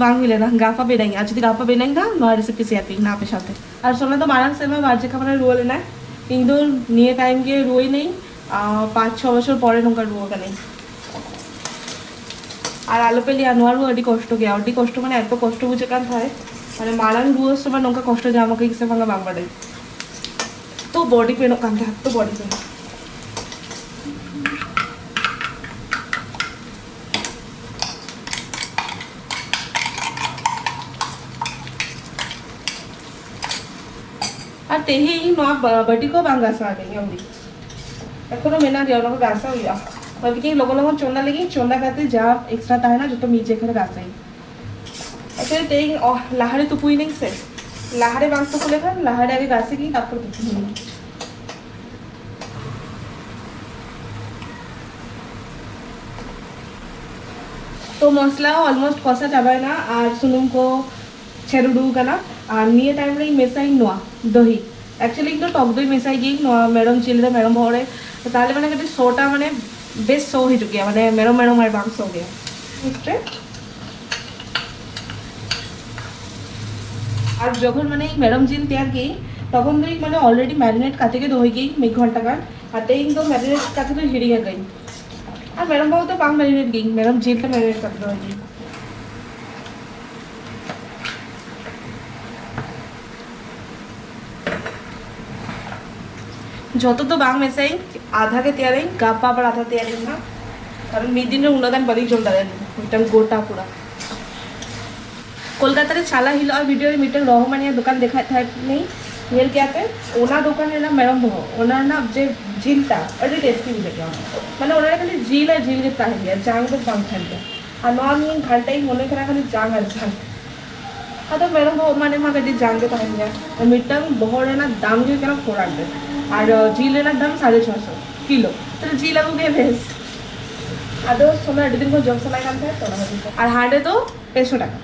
ᱵᱟᱝ ᱦᱩᱭ ᱞᱮᱱᱟ᱾ ᱜᱟᱯᱟ ᱵᱮᱱᱟᱧ, ᱟᱨ ᱡᱩᱫᱤ ᱜᱟᱯᱟ ᱵᱮᱱᱟᱧ ᱱᱟ, ᱱᱚᱣᱟ ᱨᱮᱥᱤᱯᱤ ᱥᱮᱭᱟᱨ ᱠᱟᱹᱧ ᱱᱟ ᱟᱯᱮ ᱥᱟᱶᱛᱮ᱾ ᱟᱨ ᱥᱳᱱᱟ ᱫᱚ ᱢᱟᱲᱟᱝ ᱥᱮᱨᱢᱟ ᱵᱟᱨ ᱡᱮᱠᱷᱟ ᱢᱟᱱᱮ ᱨᱩᱣᱟᱹ ᱞᱮᱱᱟᱭ᱾ ᱤᱧ ᱫᱚ ᱱᱤᱭᱟᱹ ᱴᱟᱭᱤᱢ ᱜᱮ ᱨᱩᱣᱟᱹᱭᱱᱟᱹᱧ, ᱟᱨ ᱯᱟᱸᱪ ᱪᱷᱚ ᱵᱚᱪᱷᱚᱨ ᱯᱚᱨᱮ ᱱᱚᱝᱠᱟ ᱨᱩᱣᱟᱹ ᱠᱟᱹᱱᱟᱹᱧ᱾ ᱟᱨ ᱟᱞᱚᱯᱮ ᱞᱟᱹᱭᱟ, ᱱᱚᱣᱟ ᱨᱩᱣᱟᱹ ᱟᱹᱰᱤ ᱠᱚᱥᱴᱚ ᱜᱮᱭᱟ, ᱟᱹᱰᱤ ᱠᱚᱥᱴᱚ, ᱢᱟᱱᱮ ᱮᱛᱚ ᱠᱚᱥᱴᱚ ᱵᱩᱡᱷᱟᱹᱜ ᱠᱟᱱ ᱛᱟᱦᱮᱸᱫ, ᱢᱟᱱᱮ ᱢᱟᱲᱟᱝ ᱨᱩᱣᱟᱹ ᱥᱚᱢᱚᱭ ᱱᱚᱝᱠᱟ ᱠᱚᱥᱴᱚ ᱧᱟᱢ ᱟᱠᱟᱫᱤᱧ ᱥᱮ ᱵᱟᱝᱟ ᱵᱟᱝ ᱵᱟᱰᱟᱭ᱾ ᱛᱚ ᱵᱚᱰᱤ ᱯᱮᱱᱚᱜ ᱠᱟᱱ ᱛᱟᱦᱮᱸᱫ, ᱛᱚ ᱵᱚᱰᱤ ᱯᱮᱱ᱾ ᱟᱨ ᱛᱮᱦᱮᱧ ᱱᱚᱣᱟ ᱵᱟ- ᱵᱟᱹᱴᱤ ᱠᱚ ᱵᱟᱝ ᱜᱟᱥᱟᱣ ᱟᱹᱫᱤᱧ ᱟᱹᱣᱨᱤ᱾ ᱮᱠᱷᱚᱱᱳ ᱢᱮᱱᱟᱜ ᱜᱮᱭᱟ, ᱚᱱᱟ ᱠᱚ ᱜᱟᱥᱟᱣ ᱦᱩᱭᱩᱜᱼᱟ᱾ ᱵᱷᱟᱵᱤ ᱠᱤᱧ ᱞᱚᱜᱚᱱ ᱞᱚᱜᱚᱱ ᱪᱚᱸᱫᱟ ᱞᱮᱜᱤᱧ, ᱪᱚᱸᱫᱟ ᱠᱟᱛᱮ ᱡᱟ ᱮᱠᱥᱴᱨᱟ ᱛᱟᱦᱮᱱᱟ ᱡᱚᱛᱚ ᱢᱤᱫ ᱡᱟᱭᱜᱟ ᱨᱮ ᱜᱟᱥᱟᱣ᱾ ᱟᱪᱪᱷᱟ, ᱛᱮᱦᱮᱧ ᱚ, ᱞᱟᱦᱟᱨᱮ ᱛᱩᱯᱩᱭᱤᱱᱟᱹᱧ ᱥᱮ, ᱞᱟᱦᱟᱨᱮ ᱵᱟᱝ ᱛᱩᱯᱩ ᱞᱮᱠᱷᱟᱱ ᱞᱟᱦᱟᱨᱮ ᱟᱜᱮ ᱜᱟᱥᱮ ᱜᱤᱧ, ᱛᱟᱨᱯᱚᱨ ᱛᱩᱯᱩᱭᱤᱱᱟᱹᱧ᱾ ᱛᱚ ᱢᱚᱥᱞᱟ ᱦᱚᱸ ᱚᱞᱢᱳᱥᱴ ᱠᱚᱥᱟ ᱪᱟᱵᱟᱭᱮᱱᱟ ᱟᱨ ᱥᱩᱱᱩᱢ ᱠᱚ ᱪᱷᱮᱨ ᱩᱰᱩᱠ ᱟᱠᱟᱱᱟ᱾ ᱟᱨ ᱱᱤᱭᱟᱹ ᱴᱟᱭᱤᱢ ᱨᱮᱧ ᱢᱮᱥᱟᱭᱤᱧ ᱱᱚᱣᱟ ᱫᱚᱦᱤ᱾ ᱮᱠᱪᱩᱭᱮᱞᱤ ᱤᱧ ᱫᱚ ᱴᱚᱠ ᱫᱚᱭ ᱢᱮᱥᱟᱭ ᱜᱤᱭᱟᱹᱧ ᱱᱚᱣᱟ ᱢᱮᱨᱚᱢ ᱡᱤᱞ ᱨᱮ, ᱢᱮᱨᱚᱢ ᱵᱚᱦᱚᱜ ᱨᱮ᱾ ᱛᱟᱦᱞᱮ ᱢᱟᱱᱮ ᱠᱟᱹᱴᱤᱡ ᱥᱚ ᱴᱟ ᱢᱟᱱᱮ ᱵᱮᱥ ᱥᱚ ᱦᱤᱡᱩᱜ ᱜᱮᱭᱟ, ᱢᱟᱱᱮ ᱢᱮᱨᱚᱢ ᱢᱮᱨᱚᱢ ᱟᱨ ᱵᱟᱝ ᱥᱚ ᱜᱮᱭᱟ᱾ ᱢᱤᱫᱴᱮᱱ ᱟᱨ ᱡᱚᱠᱷᱚᱱ ᱢᱟᱱᱮ ᱤᱧ ᱢᱮᱨᱚᱢ ᱡᱤᱞ ᱛᱮᱭᱟᱨ ᱜᱤᱭᱟᱹᱧ, ᱛᱚᱠᱷᱚᱱ ᱫᱚ ᱤᱧ ᱢᱟᱱᱮ ᱚᱞᱨᱮᱰᱤ ᱢᱮᱨᱤᱱᱮᱴ ᱠᱟᱛᱮ ᱜᱮ ᱫᱚᱦᱚᱭ ᱜᱤᱭᱟᱹᱧ ᱢᱤᱫ ᱜᱷᱚᱱᱴᱟ ᱜᱟᱱ᱾ ᱟᱨ ᱛᱮᱦᱮᱧ ᱫᱚ ᱢᱮᱨᱤᱱᱮᱴ ᱠᱟᱛᱮ ᱫᱚ ᱦᱤᱲᱤᱧ ᱟᱠᱟᱫᱟᱹᱧ᱾ ᱟᱨ ᱢᱮᱨᱚᱢ ᱵᱚᱦᱚᱜ ᱫᱚ ᱵᱟᱝ ᱢᱮᱨᱤᱱᱮᱴ ᱜᱤᱭᱟᱹᱧ, ᱢᱮᱨᱚᱢ ᱡᱤᱞ ᱛᱮ ᱢᱮᱨᱤᱱᱮᱴ ᱠᱟᱛᱮ ᱫᱚᱦᱚᱭ ᱜᱤᱭᱟᱹᱧ᱾ ᱡᱷᱚᱛᱚ ᱫᱚ ᱵᱟᱝ ᱢᱮᱥᱟᱭᱟᱹᱧ, ᱟᱫᱷᱟ ᱜᱮ ᱛᱮᱭᱟᱨᱟᱹᱧ, ᱜᱟᱯᱟ ᱟᱵᱟᱨ ᱟᱫᱷᱟ ᱛᱮᱭᱟᱨᱟᱹᱧ ᱦᱟᱸᱜ, ᱠᱟᱨᱚᱱ ᱢᱤᱫ ᱫᱤᱱ ᱨᱮ ᱩᱱᱟᱹᱜ ᱜᱟᱱ ᱵᱟᱹᱞᱤᱧ ᱡᱚᱢ ᱫᱟᱲᱮᱭᱟᱜᱼᱟ, ᱢᱤᱫᱴᱟᱝ ᱜᱚᱴᱟ ᱯᱩᱨᱟ᱾ ᱠᱳᱞᱠᱟᱛᱟ ᱨᱮ ᱪᱟᱞᱟᱜ ᱦᱤᱞᱳᱜ ᱟᱨ ᱵᱷᱤᱰᱤᱭᱳ ᱨᱮ ᱢᱤᱫᱴᱟᱝ ᱨᱚᱦᱚᱢᱟᱱᱤᱭᱟ ᱫᱚᱠᱟᱱ ᱫᱮᱠᱷᱟᱣᱮᱫ ᱛᱟᱦᱮᱸᱫ ᱞᱤᱧ, ᱧᱮᱞ ᱠᱮᱭᱟ ᱯᱮ, ᱚᱱᱟ ᱫᱚᱠᱟᱱ ᱨᱮᱱᱟᱜ ᱢᱮᱨᱚᱢ ᱵᱚᱦᱚᱜ, ᱚᱱᱟ ᱨᱮᱱᱟᱜ ᱡᱮ ᱡᱤᱞ ᱴᱟ ᱟᱹᱰᱤ ᱴᱮᱥᱴᱤ ᱵᱩᱡᱷᱟᱹᱜ ᱜᱮᱭᱟ᱾ ᱢᱟᱱᱮ ᱚᱱᱟ ᱨᱮ ᱠᱷᱟᱹᱞᱤ ᱡᱤᱞ ᱟᱨ ᱡᱤᱞ ᱜᱮ ᱛᱟᱦᱮᱱ ᱜᱮᱭᱟ, ᱡᱟᱝ ᱫᱚ ᱵᱟᱝ ᱛᱟᱦᱮᱱ ᱜᱮᱭᱟ᱾ ᱟᱨ ᱱᱚᱣᱟ ᱱᱤᱭᱟᱹ ᱜᱷᱟᱱᱴᱟᱧ ᱢᱚᱱᱮ ᱠᱟᱱᱟ ᱠᱷᱟᱹᱞᱤ ᱡᱟᱝ ᱟᱨ ᱡᱟᱝ᱾ ᱟᱫᱚ ᱢᱮᱨᱚᱢ ᱵᱚᱦᱚᱜ ᱢᱟᱱᱮ ᱢᱟ ᱠᱟᱹᱴᱤᱡ ᱡᱟᱝ ᱜᱮ ᱛᱟᱦᱮᱱ ᱜᱮᱭᱟ᱾ ᱟᱨ ᱢᱤᱫᱴᱟᱝ ᱵᱚᱦᱚᱜ ᱨᱮᱱᱟᱜ ᱫᱟᱢ ᱜᱮ ᱦᱩᱭᱩᱜ ᱠᱟᱱᱟ ᱯᱷᱳᱨ ᱦᱟᱱᱰᱨᱮᱰ, ᱟᱨ ᱡᱤᱞ ᱨᱮᱱᱟᱜ ᱫᱟᱢ ᱥᱟᱲᱮ ᱪᱷᱚᱥᱚ ᱠᱤᱞᱳ᱾ ᱛᱟᱦᱞᱮ ᱡᱤᱞ ᱟᱹᱜᱩ ᱜᱮ ᱵᱮᱥ᱾ ᱟᱫᱚ ᱥᱳᱱᱟ ᱟᱹᱰᱤ ᱫᱤᱱ ᱠᱷᱚᱱ ᱡᱚᱢ ᱥᱟᱱᱟᱭ ᱠᱟᱱ ᱛᱟᱦᱮᱸᱫ ᱛᱚ, ᱚᱱᱟ ᱠᱷᱟᱹᱛᱤᱨ ᱛᱮ᱾ ᱟᱨ ᱦᱟᱸᱰᱮ ᱫᱚ ᱯᱮᱥᱚ ᱴᱟᱠᱟ᱾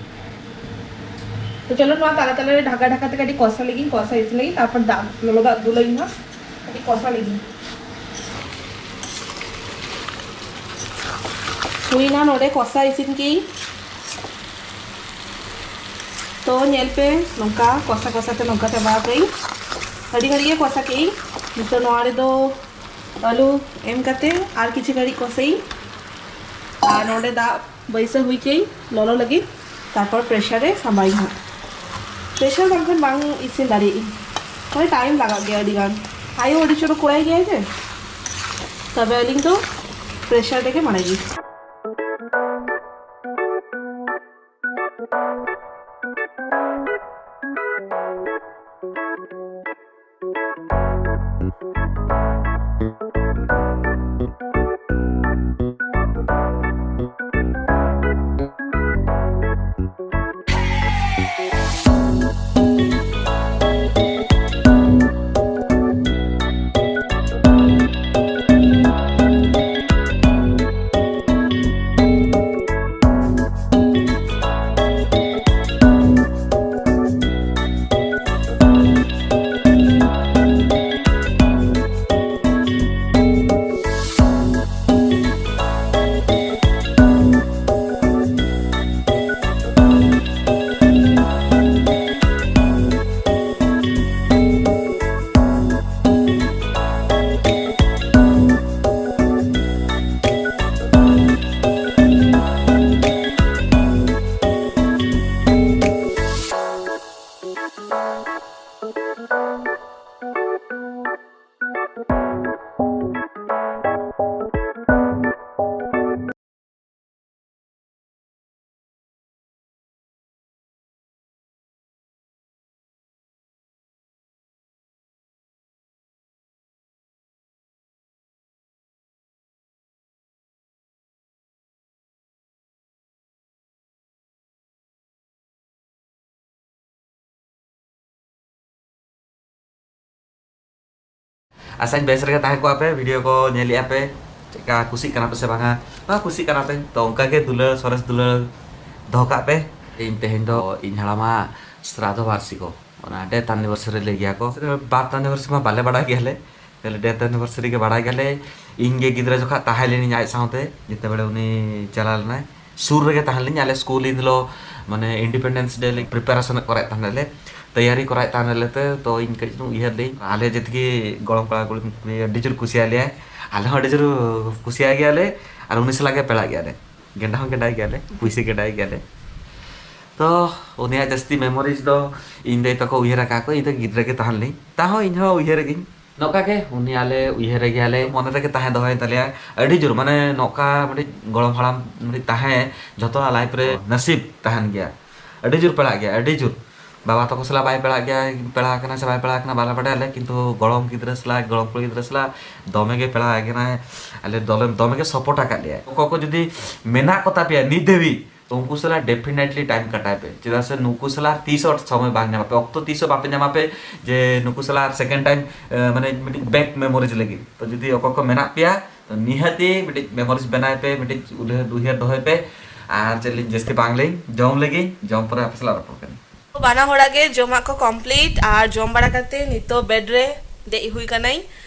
ᱛᱚ ᱪᱚᱞᱚ, ᱱᱚᱣᱟ ᱛᱟᱞᱟ ᱛᱟᱞᱟ ᱨᱮ ᱰᱷᱟᱠᱟ ᱰᱷᱟᱠᱟ ᱛᱮ ᱠᱟᱹᱴᱤᱡ ᱠᱚᱥᱟ ᱞᱮᱜᱤᱧ, ᱠᱚᱥᱟ ᱤᱥᱤᱱ ᱞᱮᱜᱤᱧ, ᱛᱟᱨᱯᱚᱨ ᱫᱟᱜ, ᱞᱚᱞᱚ ᱫᱟᱜ ᱫᱩᱞᱟᱹᱧ ᱦᱟᱸᱜ, ᱠᱟᱹᱴᱤᱡ ᱠᱚᱥᱟ ᱞᱮᱜᱤᱧ᱾ ᱦᱩᱭᱱᱟ ᱱᱚᱰᱮ ᱠᱚᱥᱟ ᱤᱥᱤᱱ ᱠᱤ᱾ ᱛᱚ ᱧᱮᱞ ᱯᱮ, ᱱᱚᱝᱠᱟ ᱠᱚᱥᱟ ᱠᱚᱥᱟ ᱛᱮ ᱱᱚᱝᱠᱟ ᱪᱟᱵᱟ ᱠᱟᱹᱧ᱾ ᱟᱹᱰᱤ ᱜᱷᱟᱹᱲᱤᱡ ᱜᱮ ᱠᱚᱥᱟ ᱠᱮᱜ ᱟᱹᱧ᱾ ᱱᱤᱛᱚᱜ ᱱᱚᱣᱟ ᱨᱮᱫᱚ ᱟᱹᱞᱩ ᱮᱢ ᱠᱟᱛᱮ ᱟᱨ ᱠᱤᱪᱷᱩ ᱜᱷᱟᱹᱲᱤᱡ ᱠᱚᱥᱟᱭᱤᱧ᱾ ᱟᱨ ᱱᱚᱰᱮ ᱫᱟᱜ ᱵᱟᱹᱭᱥᱟᱹᱣ ᱦᱩᱭ ᱠᱮᱜ ᱟᱹᱧ ᱞᱚᱞᱚ ᱞᱟᱹᱜᱤᱫ, ᱛᱟᱨᱯᱚᱨ ᱯᱨᱮᱥᱟᱨ ᱨᱮ ᱥᱟᱢᱵᱟᱭᱤᱧ ᱦᱟᱸᱜ᱾ ᱯᱨᱮᱥᱟᱨ ᱵᱟᱝᱠᱷᱟᱱ ᱵᱟᱝ ᱤᱥᱤᱱ ᱫᱟᱲᱮᱭᱟᱜ ᱟᱹᱧ, ᱢᱟᱱᱮ ᱴᱟᱭᱤᱢ ᱞᱟᱜᱟᱜ ᱜᱮᱭᱟ ᱟᱹᱰᱤ ᱜᱟᱱ᱾ ᱟᱭᱳ ᱟᱹᱰᱤ ᱪᱚᱨᱚᱠ ᱠᱚᱲᱟᱭ ᱜᱮᱭᱟᱭ ᱡᱮ, ᱛᱚᱵᱮ ᱟᱹᱞᱤᱧ ᱫᱚ ᱯᱨᱮᱥᱟᱨ ᱨᱮᱜᱮ ᱢᱟᱲᱟᱝ ᱜᱮ᱾ ᱟᱥᱟᱧ ᱵᱮᱥ ᱨᱮᱜᱮ ᱛᱟᱦᱮᱸ ᱠᱚᱜᱼᱟ ᱯᱮ, ᱵᱷᱤᱰᱤᱭᱳ ᱠᱚ ᱧᱮᱞᱮᱜᱼᱟ ᱯᱮ, ᱪᱮᱫᱠᱟ ᱠᱩᱥᱤᱜ ᱠᱟᱱᱟ ᱯᱮ ᱥᱮ ᱵᱟᱝᱟ? ᱦᱮᱸ, ᱠᱩᱥᱤᱜ ᱠᱟᱱᱟ ᱯᱮ, ᱛᱚ ᱚᱱᱠᱟ ᱜᱮ ᱫᱩᱞᱟᱹᱲ, ᱥᱚᱨᱮᱥ ᱫᱩᱞᱟᱹᱲ ᱫᱚᱦᱚ ᱠᱟᱜ ᱯᱮ᱾ ᱤᱧ ᱛᱮᱦᱮᱧ ᱫᱚ ᱤᱧ ᱦᱟᱲᱟᱢᱟᱜ ᱥᱨᱟᱫᱷᱚ ᱵᱟᱨᱥᱤᱠᱚ, ᱚᱱᱟ ᱰᱮᱛᱷ ᱟᱱᱤᱵᱷᱟᱨᱥᱟᱨᱤ ᱞᱟᱹᱭ ᱜᱮᱭᱟ ᱠᱚ᱾ ᱵᱟᱨᱛᱷ ᱟᱱᱤᱵᱷᱟᱨᱥᱟᱨᱤ ᱢᱟ ᱵᱟᱞᱮ ᱵᱟᱲᱟᱭ ᱜᱮᱭᱟᱞᱮ, ᱛᱟᱦᱞᱮ ᱰᱮᱛᱷ ᱟᱱᱤᱵᱷᱟᱨᱥᱟᱨᱤ ᱜᱮ ᱵᱟᱲᱟᱭ ᱜᱮᱭᱟᱞᱮ᱾ ᱤᱧ ᱜᱮ ᱜᱤᱫᱽᱨᱟᱹ ᱡᱚᱠᱷᱟᱜ ᱛᱟᱦᱮᱸ ᱞᱮᱱᱟᱹᱧ ᱟᱡ ᱥᱟᱶᱛᱮ, ᱡᱮᱛᱮ ᱵᱮᱲᱮ ᱩᱱᱤ ᱪᱟᱞᱟᱣ ᱞᱮᱱᱟᱭ, ᱥᱩᱨ ᱨᱮᱜᱮ ᱛᱟᱦᱮᱸ ᱞᱮᱱᱟᱹᱧ᱾ ᱟᱞᱮ ᱥᱠᱩᱞ ᱤᱱ ᱦᱤᱞᱳᱜ ᱢᱟᱱᱮ ᱤᱱᱰᱤᱯᱮᱱᱰᱮᱱᱥ ᱰᱮ ᱞᱟᱹᱜᱤᱫ ᱯᱨᱤᱯᱟᱨᱮᱥᱚᱱ ᱠᱚᱨᱟᱣᱮᱫ ᱛᱟᱦᱮᱸ ᱱᱟᱞᱮ, ᱛᱮᱭᱟᱨᱤ ᱠᱚᱨᱟᱣᱮᱫ ᱛᱟᱦᱮᱸ ᱱᱟᱞᱮ ᱛᱮ, ᱛᱚ ᱤᱧ ᱠᱟᱹᱡ ᱪᱩᱞᱩᱝ ᱩᱭᱦᱟᱹᱨ ᱞᱮᱫᱟᱹᱧ ᱟᱞᱮ ᱡᱮᱛᱮ ᱜᱮ ᱜᱚᱲᱚᱢ ᱠᱚᱲᱟ ᱠᱩᱲᱤ ᱟᱹᱰᱤ ᱡᱳᱨ ᱠᱩᱥᱤᱭᱟᱭ ᱞᱮᱭᱟᱭ, ᱟᱞᱮ ᱦᱚᱸ ᱟᱹᱰᱤ ᱡᱳᱨ ᱠᱩᱥᱤᱭᱟᱭ ᱜᱮᱭᱟᱞᱮ, ᱟᱨ ᱩᱱᱤ ᱥᱟᱞᱟᱜ ᱜᱮ ᱯᱮᱲᱟᱜ ᱜᱮᱭᱟᱞᱮ, ᱜᱮᱸᱰᱟ ᱦᱚᱸ ᱜᱮᱸᱰᱟᱭ ᱜᱮᱭᱟᱞᱮ, ᱯᱩᱭᱥᱟᱹ ᱜᱮᱸᱰᱟᱭ ᱜᱮᱭᱟᱞᱮ᱾ ᱛᱚ ᱩᱱᱤᱭᱟᱜ ᱡᱟᱹᱥᱛᱤ ᱢᱮᱢᱳᱨᱤᱡᱽ ᱫᱚ ᱤᱧ ᱫᱟᱹᱭ ᱛᱟᱠᱚ ᱩᱭᱦᱟᱹᱨ ᱟᱠᱟᱫ ᱠᱚ, ᱤᱧ ᱫᱚ ᱜᱤᱫᱽᱨᱟᱹ ᱜᱮ ᱛᱟᱦᱮᱸ ᱞᱮᱱᱟᱹᱧ, ᱛᱟᱦᱚᱸ ᱤᱧ ᱦᱚᱸ ᱩᱭᱦᱟᱹᱨ ᱜᱤᱧ᱾ ᱱᱚᱝᱠᱟ ᱜᱮ ᱩᱱᱤ ᱟᱞᱮ ᱩᱭᱦᱟᱹᱨᱮ ᱜᱮᱭᱟᱞᱮ, ᱢᱚᱱᱮ ᱨᱮᱜᱮ ᱛᱟᱦᱮᱸ ᱫᱚᱦᱚᱭᱮᱱ ᱛᱟᱞᱮᱭᱟ ᱟᱹᱰᱤ ᱡᱳᱨ, ᱢᱟᱱᱮ ᱱᱚᱝᱠᱟ ᱢᱤᱫᱴᱤᱡ ᱜᱚᱲᱚᱢ ᱦᱟᱲᱟᱢ ᱢᱤᱫᱴᱤᱡ ᱛᱟᱦᱮᱸ ᱡᱷᱚᱛᱚ ᱦᱚᱲᱟᱜ ᱞᱟᱭᱤᱯᱷ ᱨᱮ ᱱᱟᱥᱤᱵ ᱛᱟᱦᱮᱱ ᱜᱮᱭᱟ᱾ ᱟᱹᱰᱤ ᱡᱳᱨ ᱯᱮᱲᱟᱜ ᱜᱮᱭᱟ, ᱟᱹᱰᱤ ᱡᱳᱨ᱾ ᱵᱟᱵᱟ ᱛᱟᱠᱚ ᱥᱟᱞᱟᱜ ᱵᱟᱭ ᱯᱮᱲᱟᱜ ᱜᱮᱭᱟ, ᱯᱮᱲᱟ ᱟᱠᱟᱱᱟ ᱥᱮ ᱵᱟᱭ ᱯᱮᱲᱟ ᱟᱠᱟᱱᱟ ᱵᱟᱞᱮ ᱵᱟᱰᱟᱭᱟᱞᱮ, ᱠᱤᱱᱛᱩ ᱜᱚᱲᱚᱢ ᱜᱤᱫᱽᱨᱟᱹ ᱥᱟᱞᱟᱜ, ᱜᱚᱲᱚᱢ ᱠᱩᱲᱤ ᱜᱤᱫᱽᱨᱟᱹ ᱥᱟᱞᱟᱜ ᱫᱚᱢᱮ ᱜᱮ ᱯᱮᱲᱟ ᱟᱠᱟᱱᱟᱭ᱾ ᱟᱞᱮ ᱫᱚᱞᱮ ᱫᱚᱢᱮ ᱜᱮ ᱥᱟᱯᱳᱨᱴ ᱟᱠᱟᱫ ᱞᱮᱭᱟ᱾ ᱚᱠᱚᱭ ᱠᱚ ᱡᱩᱫᱤ ᱢᱮᱱᱟᱜ ᱠᱚ ᱛᱟᱯᱮᱭᱟ ᱱᱤᱛ ᱫᱷᱟᱹᱵᱤᱡ, ᱩᱱᱠᱩ ᱥᱟᱞᱟᱜ ᱰᱮᱯᱷᱤᱱᱮᱴᱞᱤ ᱴᱟᱭᱤᱢ ᱠᱟᱴᱟᱭ ᱯᱮ, ᱪᱮᱫᱟᱜ ᱥᱮ ᱱᱩᱠᱩ ᱥᱟᱞᱟᱜ ᱛᱤᱥ ᱦᱚᱸ ᱥᱚᱢᱚᱭ ᱵᱟᱝ ᱧᱟᱢ ᱟᱯᱮ, ᱚᱠᱛᱚ ᱛᱤᱥ ᱦᱚᱸ ᱵᱟᱯᱮ ᱧᱟᱢ ᱟᱯᱮ ᱡᱮ ᱱᱩᱠᱩ ᱥᱟᱞᱟᱜ ᱥᱮᱠᱮᱱᱰ ᱴᱟᱭᱤᱢ, ᱢᱟᱱᱮ ᱢᱤᱫᱴᱤᱡ ᱵᱮᱠ ᱢᱮᱢᱳᱨᱤᱡᱽ ᱞᱟᱹᱜᱤᱫ᱾ ᱛᱚ ᱡᱩᱫᱤ ᱚᱠᱚᱭ ᱠᱚ ᱢᱮᱱᱟᱜ ᱯᱮᱭᱟ, ᱛᱚ ᱱᱤᱦᱟᱹᱛᱤ ᱢᱤᱫᱴᱤᱡ ᱢᱮᱢᱳᱨᱤᱡᱽ ᱵᱮᱱᱟᱣ ᱯᱮ, ᱢᱤᱫᱴᱤᱡ ᱩᱭᱦᱟᱹᱨ ᱩᱭᱦᱟᱹᱨ ᱫᱚᱦᱚᱭ ᱯᱮ᱾ ᱟᱨ ᱪᱮᱫ ᱞᱤᱧ ᱡᱟᱹᱥᱛᱤ ᱵᱟᱝ ᱞᱤᱧ ᱡᱚᱢ ᱞᱮᱜᱤᱧ, ᱡᱚᱢ ᱯᱚᱨᱮ ᱟᱯᱮ ᱥᱟᱞᱟᱜ ᱨᱚᱯᱚᱲ ᱠᱟᱱᱟ᱾ ᱵᱟᱱᱟ ᱦᱚᱲᱟᱜ ᱜᱮ ᱡᱚᱢᱟᱜ ᱠᱚ ᱠᱚᱢᱯᱞᱤᱴ, ᱟᱨ ᱡᱚᱢ ᱵᱟᱲᱟ ᱠᱟᱛᱮ ᱱᱤᱛᱚᱜ ᱵᱮᱰ ᱨᱮ ᱫᱮᱡ ᱦᱩᱭ ᱠᱟᱱᱟᱹᱧ,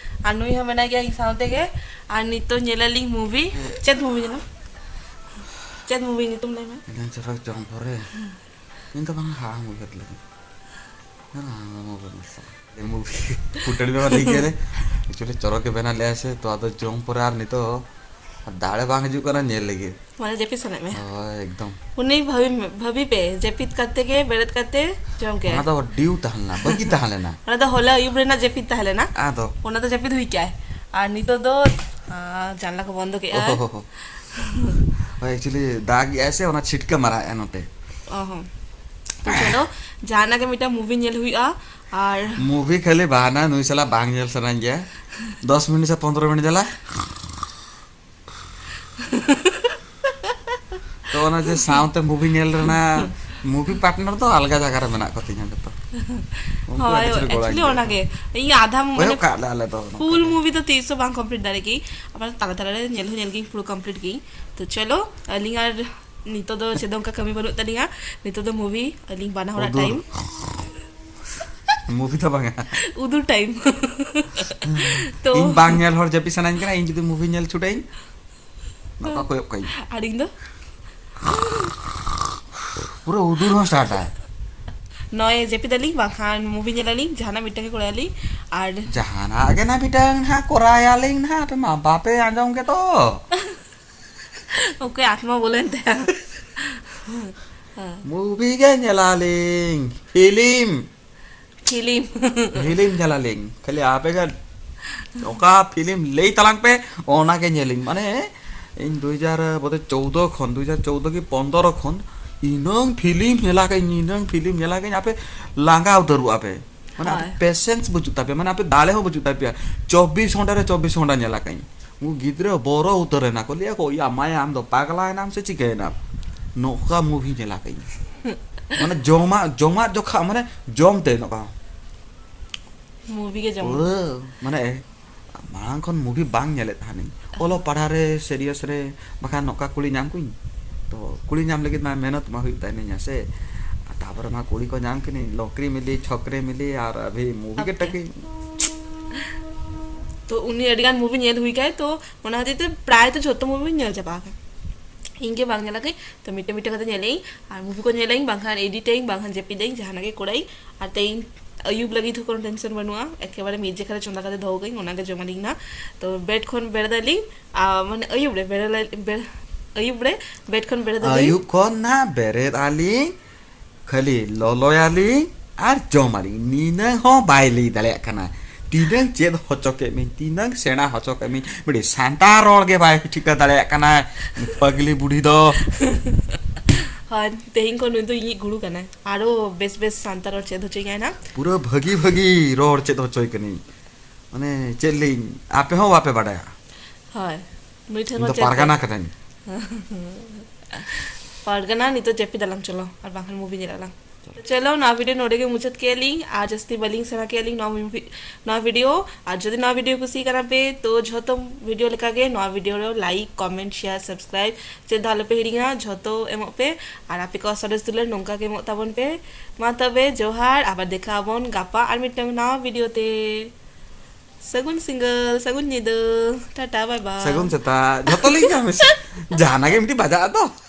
ᱟᱨ ᱱᱩᱭ ᱦᱚᱸ ᱢᱮᱱᱟᱭ ᱜᱮᱭᱟ ᱤᱧ ᱥᱟᱶ ᱛᱮᱜᱮ᱾ ᱟᱨ ᱱᱤᱛᱚᱜ ᱧᱮᱞᱟᱞᱤᱧ ᱢᱩᱵᱷᱤ᱾ ᱪᱮᱫ ᱢᱩᱵᱷᱤ ᱧᱮᱞᱟᱢ? ᱪᱮᱫ ᱢᱩᱵᱷᱤ ᱧᱩᱛᱩᱢ ᱞᱟᱹᱭ ᱢᱮ? ᱮᱱᱟᱝ ᱪᱚᱨᱚᱠ ᱡᱚᱢ ᱯᱚᱨᱮ ᱤᱧ ᱫᱚ ᱵᱟᱝ ᱦᱟᱲᱟᱢ ᱩᱭᱦᱟᱹᱨ ᱞᱟᱹᱜᱤᱫ᱾ ᱦᱮᱸ, ᱦᱟᱲᱟᱢ ᱩᱭᱦᱟᱹᱨ ᱢᱮ᱾ ᱢᱩᱵᱷᱤ ᱯᱷᱩᱴᱟᱹᱲ ᱢᱮ ᱞᱟᱹᱭ ᱜᱮᱭᱟ ᱨᱮ᱾ ᱮᱠᱪᱩᱭᱮᱞᱤ ᱪᱚᱨᱚᱠ ᱜᱮ ᱵᱮᱱᱟᱣ ᱞᱮᱜᱼᱟᱭ ᱥᱮ, ᱛᱚ ᱟᱫᱚ ᱡᱚᱢ ᱯᱚᱨᱮ ᱟᱨ ᱱᱤᱛᱚᱜ ᱟᱨ ᱫᱟᱲᱮ ᱵᱟᱝ ᱦᱤᱡᱩᱜ ᱠᱟᱱᱟ ᱧᱮᱞ ᱞᱟᱹᱜᱤᱫ᱾ ᱢᱟᱱᱮ ᱡᱟᱹᱯᱤᱫ ᱥᱟᱱᱟᱭᱮᱫ ᱢᱮ? ᱦᱳᱭ, ᱮᱠᱫᱚᱢ᱾ ᱩᱱᱤ ᱵᱷᱟᱹᱵᱤ ᱢᱮ, ᱵᱷᱟᱹᱵᱤ ᱯᱮ, ᱡᱟᱹᱯᱤᱫ ᱠᱟᱛᱮ ᱜᱮ, ᱵᱮᱨᱮᱫ ᱠᱟᱛᱮ ᱡᱚᱢ ᱠᱮᱜᱼᱟᱭ᱾ ᱚᱱᱟ ᱫᱚ ᱰᱤᱭᱩ ᱛᱟᱦᱮᱸ ᱞᱮᱱᱟ, ᱵᱟᱹᱠᱤ ᱛᱟᱦᱮᱸ ᱞᱮᱱᱟ᱾ ᱚᱱᱟ ᱫᱚ ᱦᱚᱞᱟ ᱟᱹᱭᱩᱵ ᱨᱮᱱᱟᱜ ᱡᱟᱹᱯᱤᱫ ᱛᱟᱦᱮᱸ ᱞᱮᱱᱟ᱾ ᱟᱫᱚ? ᱚᱱᱟ ᱫᱚ ᱡᱟᱹᱯᱤᱫ ᱦᱩᱭ ᱠᱮᱜᱼᱟᱭ᱾ ᱟᱨ ᱱᱤᱛᱚᱜ ᱫᱚ, ᱟᱸ, ᱡᱟᱱᱞᱟ ᱠᱚ ᱵᱚᱱᱫᱚ ᱠᱮᱜᱼᱟᱭ᱾ ᱳᱦᱳ᱾ ᱦᱳᱭ, ᱮᱠᱪᱩᱭᱮᱞᱤ ᱫᱟᱜ ᱮᱜᱼᱟᱭ ᱥᱮ, ᱚᱱᱟ ᱪᱷᱤᱴᱠᱟᱹ ᱢᱟᱨᱟᱜ ᱮᱜᱼᱟ ᱱᱚᱛᱮ᱾ ᱚ ᱦᱚᱸ᱾ ᱛᱚ ᱪᱚᱞᱚ, ᱡᱟᱦᱟᱱᱟᱜ ᱜᱮ ᱢᱤᱫᱴᱟᱝ ᱢᱩᱵᱷᱤ ᱧᱮᱞ ᱦᱩᱭᱩᱜᱼᱟ᱾ ᱟᱨ ᱢᱩᱵᱷᱤ ᱠᱷᱟᱹᱞᱤ ᱵᱟᱦᱟᱱᱟ, ᱱᱩᱭ ᱥᱟᱞᱟᱜ ᱵᱟᱝ ᱧᱮᱞ ᱥᱟᱱᱟᱧ ᱜᱮᱭᱟ᱾ ᱫᱚᱥ ᱢᱤᱱᱤᱴ ᱥᱮ ᱯᱚᱱᱫᱽᱨᱚ ᱢᱤᱱᱤᱴ ᱧᱮᱞᱟ᱾ ᱛᱚ ᱚᱱᱟ ᱡᱮ ᱥᱟᱶᱛᱮ ᱢᱩᱵᱷᱤ ᱧᱮᱞ ᱨᱮᱱᱟᱜ movie partner ᱫᱚ ᱟᱞᱜᱟ ᱡᱟᱭᱜᱟ ᱨᱮ ᱢᱮᱱᱟᱜ ᱠᱚ ᱛᱤᱧᱟ ᱡᱚᱛᱚ᱾ ᱩᱱᱠᱩ ᱦᱳᱭ, ᱟᱹᱰᱤ ᱡᱳᱨ ᱜᱚᱲᱚ actually ᱤᱧ ᱚᱱᱟᱜᱮ᱾ ᱤᱧ ᱟᱫᱷᱟ ᱢᱟᱱᱮ ᱠᱚᱭᱚᱜ ᱠᱟᱜ ᱞᱮ ᱟᱞᱮ ᱫᱚ ᱱᱚᱝᱠᱟ full ᱜᱮ᱾ Movie ᱫᱚ ᱛᱤᱥ ᱦᱚᱸ ᱵᱟᱝ complete ᱫᱟᱲᱮ ᱠᱤᱧ᱾ ᱟᱵᱟᱨ ᱛᱟᱞᱟ ᱛᱟᱞᱟ ᱨᱮ ᱧᱮᱞ ᱦᱚᱸ ᱧᱮᱞ ᱜᱤᱧ, ᱯᱩᱨᱟᱹ complete ᱜᱤᱧ᱾ ᱛᱚ ᱪᱚᱞᱚ, ᱟᱹᱞᱤᱧ ᱟᱨ ᱱᱤᱛᱚᱜ ᱫᱚ ᱪᱮᱫ ᱦᱚᱸ ᱚᱱᱠᱟ ᱠᱟᱹᱢᱤ ᱵᱟᱹᱱᱩᱜ ᱛᱟᱹᱞᱤᱧᱟ᱾ ᱱᱤᱛᱚᱜ ᱫᱚ movie, ᱟᱹᱞᱤᱧ ᱵᱟᱱᱟ ᱦᱚᱲᱟᱜ ᱩᱫᱩᱨ᱾ Time᱾ Movie ᱫᱚ ᱵᱟᱝᱟ᱾ ᱩᱫᱩᱨ time᱾ ᱛᱚ ᱤᱧ ᱵᱟᱝ ᱧᱮᱞ ᱦᱚᱲ ᱡᱟᱹᱯᱤᱫ ᱥᱟᱱᱟᱧ ᱠᱟᱱᱟ, ᱤᱧ ᱡᱩᱫᱤ movie ᱧᱮᱞ ᱪᱷᱩᱴᱟᱹᱜ ᱤᱧ, ᱱᱚᱝᱠᱟ ᱠᱚᱭᱚᱜ ᱠᱟᱜ ᱤᱧ᱾ ᱟᱨ ᱤᱧ ᱫᱚ? ᱯᱩᱨᱟᱹ ᱩᱫᱩᱨ ᱦᱚᱸ start ᱟ᱾ ᱱᱚᱜᱼᱚᱭ ᱡᱟᱹᱯᱤᱫ ᱟᱹᱞᱤᱧ, ᱵᱟᱝᱠᱷᱟᱱ movie ᱧᱮᱞ ᱟᱹᱞᱤᱧ, ᱡᱟᱦᱟᱱᱟᱜ ᱢᱤᱫᱴᱟᱝ ᱜᱮ ᱠᱚᱨᱟᱣ ᱟᱹᱞᱤᱧ᱾ ᱟᱨ ᱡᱟᱦᱟᱱᱟᱜ ᱜᱮ ᱱᱟ ᱢᱤᱫᱴᱟᱝ ᱱᱟᱦᱟᱜ ᱠᱚᱨᱟᱣ ᱟᱹᱞᱤᱧ ᱱᱟᱦᱟᱜ, ᱟᱯᱮ ᱢᱟ ᱵᱟᱯᱮ ᱟᱸᱡᱚᱢ ᱜᱮᱛᱚ᱾ ᱚᱠᱚᱭ ᱟᱛᱢᱟ ᱵᱚᱞᱮᱱ ᱛᱟᱭᱟ? ᱦᱮᱸ᱾ Movie ᱜᱮ ᱧᱮᱞᱟᱞᱤᱧ, film᱾ Film᱾ Film ᱧᱮᱞᱟᱞᱤᱧ, ᱠᱷᱟᱹᱞᱤ ᱟᱯᱮ ᱜᱮ ᱚᱠᱟ film ᱞᱟᱹᱭ ᱛᱟᱞᱟᱝ ᱯᱮ, ᱚᱱᱟ ᱜᱮ ᱧᱮᱞᱤᱧ᱾ ᱢᱟᱱᱮ ᱤᱧ ᱫᱩ ᱦᱟᱡᱟᱨ ᱵᱚᱫᱮ ᱪᱳᱫᱽᱫᱳ ᱠᱷᱚᱱ, ᱫᱩ ᱦᱟᱡᱟᱨ ᱪᱳᱫᱽᱫᱳ ᱠᱤ ᱯᱚᱱᱫᱽᱨᱚ ᱠᱷᱚᱱ ᱤᱱᱟᱹᱝ film ᱧᱮᱞᱟ ᱠᱟᱹᱧ, ᱤᱱᱟᱹᱝ film ᱧᱮᱞᱟ ᱠᱟᱹᱧ, ᱟᱯᱮ ᱞᱟᱸᱜᱟ ᱩᱛᱟᱹᱨᱚᱜ ᱟᱯᱮ᱾ ᱢᱟᱱᱮ ᱟᱯᱮ ᱦᱳᱭ᱾ Patience ᱵᱟᱹᱪᱩᱜ ᱛᱟᱯᱮᱭᱟ, ᱢᱟᱱᱮ ᱟᱯᱮ ᱫᱟᱲᱮ ᱦᱚᱸ ᱵᱟᱹᱪᱩᱜ ᱛᱟᱯᱮᱭᱟ᱾ ᱪᱚᱵᱵᱤᱥ ᱜᱷᱚᱱᱴᱟ ᱨᱮ ᱪᱚᱵᱵᱤᱥ ᱜᱷᱚᱱᱴᱟ ᱧᱮᱞᱟ ᱠᱟᱹᱧ᱾ ᱩᱱᱠᱩ ᱜᱤᱫᱽᱨᱟᱹ ᱵᱚᱨᱚ ᱩᱛᱟᱹᱨ ᱮᱱᱟ ᱠᱚ, ᱞᱟᱹᱭᱟ ᱠᱚ, "ᱭᱟ ᱢᱟᱭᱟ, ᱟᱢ ᱫᱚ ᱯᱟᱜᱽᱞᱟ ᱮᱱᱟᱢ ᱥᱮ ᱪᱤᱠᱟᱹᱭᱮᱱᱟᱢ?" ᱱᱚᱝᱠᱟ movie ᱧᱮᱞᱟ ᱠᱟᱹᱧ᱾ ᱢᱟᱱᱮ ᱡᱚᱢᱟᱜ, ᱡᱚᱢᱟᱜ ᱡᱚᱠᱷᱟ, ᱢᱟᱱᱮ ᱡᱚᱢ ᱛᱮ ᱱᱚᱝᱠᱟ᱾ Movie ᱜᱮ ᱡᱚᱢ᱾ ᱯᱩᱨᱟᱹ, ᱢᱟᱱᱮ ᱢᱟᱲᱟᱝ ᱠᱷᱚᱱ movie ᱵᱟᱝ ᱧᱮᱞᱮᱫ ᱛᱟᱦᱮᱱᱤᱧ᱾ ᱚᱞᱚᱜ ᱯᱟᱲᱦᱟᱣ ᱨᱮ serious ᱨᱮ, ᱵᱟᱠᱷᱟᱱ ᱱᱚᱝᱠᱟ ᱠᱩᱲᱤ ᱧᱟᱢ ᱠᱚᱧ᱾ ᱛᱚ ᱠᱩᱲᱤ ᱧᱟᱢ ᱞᱟᱹᱜᱤᱫ ᱢᱟ ᱢᱮᱦᱱᱚᱛ ᱢᱟ ᱦᱩᱭᱩᱜ ᱛᱟᱦᱮᱱᱤᱧᱟ ᱥᱮ᱾ ᱟᱨ ᱛᱟᱯᱚᱨᱮ ᱢᱟ ᱠᱩᱲᱤ ᱠᱚ ᱧᱟᱢ ᱠᱤᱱᱤᱧ, ᱞᱚᱠᱨᱤ ᱢᱤᱞᱤ, ᱪᱷᱚᱠᱨᱤ ᱢᱤᱞᱤ, ᱟᱨ ᱟᱵᱷᱤ movie ᱜᱮ ᱟᱯᱮ᱾ ᱴᱟᱠᱤ᱾ ᱛᱚ ᱩᱱᱤ ᱟᱹᱰᱤ ᱜᱟᱱ movie ᱧᱮᱞ ᱦᱩᱭ ᱠᱟᱭ, ᱛᱚ ᱚᱱᱟ ᱦᱚᱛᱮᱡ ᱛᱮ ᱯᱨᱟᱭ ᱛᱚ ᱡᱷᱚᱛᱚ movie ᱧᱮᱞ ᱪᱟᱵᱟ ᱟᱠᱟᱫ᱾ ᱤᱧ ᱜᱮ ᱵᱟᱝ ᱧᱮᱞ ᱟᱠᱟᱫᱟᱹᱧ, ᱛᱚ ᱢᱤᱫᱴᱮᱱ ᱢᱤᱫᱴᱮᱱ ᱠᱟᱛᱮ ᱧᱮᱞᱟᱹᱧ, ᱟᱨ movie ᱠᱚ ᱧᱮᱞᱟᱹᱧ, ᱵᱟᱝᱠᱷᱟᱱ edit ᱟᱹᱧ, ᱵᱟᱝᱠᱷᱟᱱ ᱡᱟᱹᱯᱤᱫᱟᱹᱧ, ᱡᱟᱦᱟᱱᱟᱜ ᱜᱮ ᱠᱚᱨᱟᱣᱟᱹᱧ᱾ ᱟᱨ ᱛᱮᱦᱮᱧ ᱟᱹᱭᱩᱵ ᱞᱟᱹᱜᱤᱫ ᱦᱚᱸ ᱠᱳᱱᱳ tension ᱵᱟᱹᱱᱩᱜᱼᱟ, ᱮᱠᱮᱵᱟᱨᱮ ᱢᱤᱫ ᱡᱟᱭᱜᱟ ᱨᱮ ᱪᱚᱸᱫᱟ ᱠᱟᱛᱮ ᱫᱚᱦᱚ ᱠᱟᱹᱧ, ᱚᱱᱟᱜᱮ ᱡᱚᱢ ᱟᱹᱞᱤᱧ ᱱᱟ᱾ ᱛᱚ bed ᱠᱷᱚᱱ ᱵᱮᱨᱮᱫ ᱟᱹᱞᱤᱧ, ᱟᱨ ᱢᱟᱱᱮ ᱟᱹᱭᱩᱵ ᱨᱮ ᱵᱮᱨᱮᱫ ᱟᱹᱞᱤᱧ, ᱵᱮᱨ-, ᱟᱹᱭᱩᱵ ᱨᱮ bed ᱠᱷᱚᱱ ᱵᱮᱨᱮᱫ ᱟᱹᱞᱤᱧ᱾ ᱟᱹᱭᱩᱵ ᱠᱷᱚᱱ ᱱᱟ ᱵᱮᱨᱮᱫ ᱟᱹᱞᱤᱧ, ᱠᱷᱟᱹᱞᱤ ᱞᱚᱞᱚᱭᱟᱞᱤᱧ ᱟᱨ ᱡᱚᱢᱟᱞᱤᱧ᱾ ᱱᱤᱱᱟᱹᱝ ᱦᱚᱸ ᱵᱟᱭ ᱞᱟᱹᱭ ᱫᱟᱲᱮᱭᱟᱜ ᱠᱟᱱᱟ᱾ ᱛᱤᱱᱟᱹᱝ ᱪᱮᱫ ᱦᱚᱪᱚ ᱠᱮᱫ ᱢᱮᱧ, ᱛᱤᱱᱟᱹᱝ ᱥᱮᱬᱟ ᱦᱚᱪᱚ ᱠᱮᱫ ᱢᱮᱧ, ᱢᱤᱫᱴᱤᱡ ᱥᱟᱱᱛᱟᱲ ᱨᱚᱲ ᱜᱮ ᱵᱟᱭ ᱴᱷᱤᱠᱟᱹ ᱫᱟᱲᱮᱭᱟᱜ ᱠᱟᱱᱟ, ᱯᱟᱜᱽᱞᱤ ᱵᱩᱰᱷᱤ ᱫᱚ᱾ ᱦᱳᱭ, ᱛᱮᱦᱮᱧ ᱠᱷᱚᱱ ᱱᱩᱭ ᱫᱚ ᱤᱧᱤᱡ ᱜᱩᱨᱩ ᱠᱟᱱᱟᱭ᱾ ᱟᱨᱚ ᱵᱮᱥ ᱵᱮᱥ ᱥᱟᱱᱛᱟᱲ ᱨᱚᱲ ᱪᱮᱫ ᱦᱚᱪᱚᱧᱟᱭ ᱱᱟᱜ᱾ ᱯᱩᱨᱟᱹ ᱵᱷᱟᱹᱜᱤ ᱵᱷᱟᱹᱜᱤ ᱨᱚᱲ ᱪᱮᱫ ᱦᱚᱪᱚᱭ ᱠᱟᱹᱱᱟᱹᱧ᱾ ᱢᱟᱱᱮ ᱪᱮᱫ ᱞᱟᱹᱭᱟᱹᱧ, ᱟᱯᱮ ᱦᱚᱸ ᱵᱟᱯᱮ ᱵᱟᱰᱟᱭᱟ᱾ ᱦᱳᱭ, ᱱᱩᱭ ᱴᱷᱮᱱ ᱤᱧ ᱠᱷᱚᱱ ᱫᱚ ᱪᱮᱫ ᱯᱟᱨᱜᱟᱱᱟ ᱯᱮ ᱠᱟᱹᱱᱟᱹᱧ᱾ ᱟᱨ ᱠᱟᱱᱟ ᱱᱤᱛᱚᱜ ᱡᱟᱹᱯᱤᱫ ᱟᱞᱟᱝ, ᱪᱚᱞᱚ ᱟᱨ ᱵᱟᱝᱠᱷᱟᱱ movie ᱧᱮᱞ ᱟᱞᱟᱝ᱾ ᱪᱚᱞᱚ, ᱱᱚᱣᱟ video ᱱᱚᱰᱮ ᱜᱮ ᱢᱩᱪᱟᱹᱫ ᱠᱮᱫ ᱞᱤᱧ᱾ ᱟᱨ ᱡᱟᱹᱥᱛᱤ ᱵᱟᱹᱞᱤᱧ ᱥᱮᱬᱟ ᱠᱮᱫ ᱞᱤᱧ ᱱᱚᱣᱟ movie, ᱱᱚᱣᱟ video᱾ ᱟᱨ ᱡᱩᱫᱤ ᱱᱚᱣᱟ video ᱠᱩᱥᱤ ᱠᱟᱱᱟ ᱯᱮ, ᱛᱚ ᱡᱷᱚᱛᱚ video ᱞᱮᱠᱟᱜᱮ ᱱᱚᱣᱟ video ᱨᱮ like, comment, share, subscribe ᱪᱮᱫ ᱫᱚ ᱟᱞᱚᱯᱮ ᱦᱤᱲᱤᱧᱟ, ᱡᱷᱚᱛᱚ ᱮᱢᱚᱜ ᱯᱮ᱾ ᱟᱨ ᱟᱯᱮ ᱠᱚᱣᱟᱜ ᱥᱚᱨᱮᱥ ᱫᱩᱞᱟᱹᱲ ᱱᱚᱝᱠᱟ ᱜᱮ ᱮᱢᱚᱜ ᱛᱟᱵᱚᱱ ᱯᱮ᱾ ᱢᱟ ᱛᱚᱵᱮ ᱡᱚᱦᱟᱨ, ᱟᱵᱟᱨ ᱫᱮᱠᱷᱟ ᱟᱵᱚᱱ ᱜᱟᱯᱟ ᱟᱨ ᱢᱤᱫᱴᱟᱝ ᱱᱟᱣᱟ video ᱛᱮ᱾ ᱥᱟᱹᱜᱩᱱ ᱥᱤᱸᱜᱟᱹᱞ, ᱥᱟᱹᱜᱩᱱ ᱧᱤᱫᱟᱹ, ᱴᱟᱴᱟ, bye bye᱾ ᱥᱟᱹᱜᱩᱱ ᱥᱮᱛᱟᱜ, ᱡᱷᱚᱛᱚ ᱞᱟᱹᱭ ᱠᱟᱜ ᱢᱮᱥᱮ᱾ ᱡᱟᱦᱟᱱᱟᱜ ᱜᱮ ᱢᱤᱫᱴᱤᱡ ᱵᱟᱡᱟᱜᱼᱟ ᱛᱚ᱾